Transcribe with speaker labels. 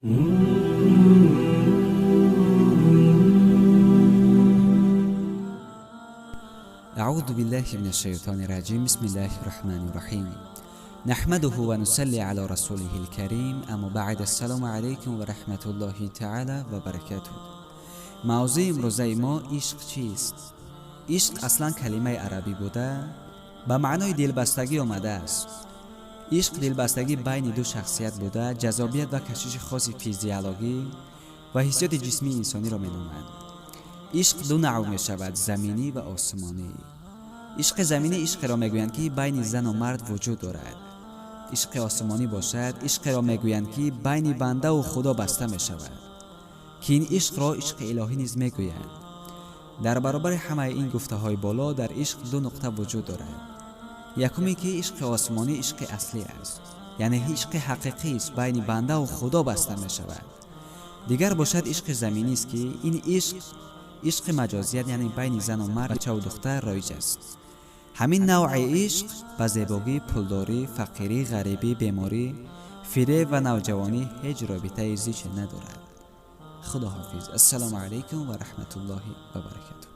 Speaker 1: أعوذ بالله من الشيطان الرجيم. بسم الله الرحمن الرحيم. نحمده ونصلي على رسوله الكريم. اما بعد، السلام علیکم و رحمت الله تعالی و برکاته. موضوع امروزه ما عشق چیست؟ عشق اصلا کلمه عربی بوده، به معنای دلبستگی آمده است. عشق دلبستگی بین دو شخصیت بوده، جذابیت و کشش خاص فیزیولوژی و حسیات جسمی انسانی را مینامند. عشق دو نوع می شود: زمینی و آسمانی. عشق زمینی عشق را میگویند که بین زن و مرد وجود دارد. عشق آسمانی باشد عشق را میگویند که بین بنده و خدا بسته می شود، که این عشق را عشق الهی نیز میگویند. در برابر همه این گفته های بالا، در عشق دو نقطه وجود دارد. یکمی که عشق آسمانی عشق اصلی است، یعنی عشق حقیقی است، بین بنده و خدا بسته می شود. دیگر باشد عشق زمینی است که این عشق عشق مجازیت، یعنی بین زن و مرد، بچه و دختر رایج است. همین نوع عشق به زیبایی، پولداری، فقیری، غریبی، بیماری، فریب و نوجوانی هیچ رابطه زیچ ندارد. خدا حافظ. السلام علیکم و رحمت الله و برکاته.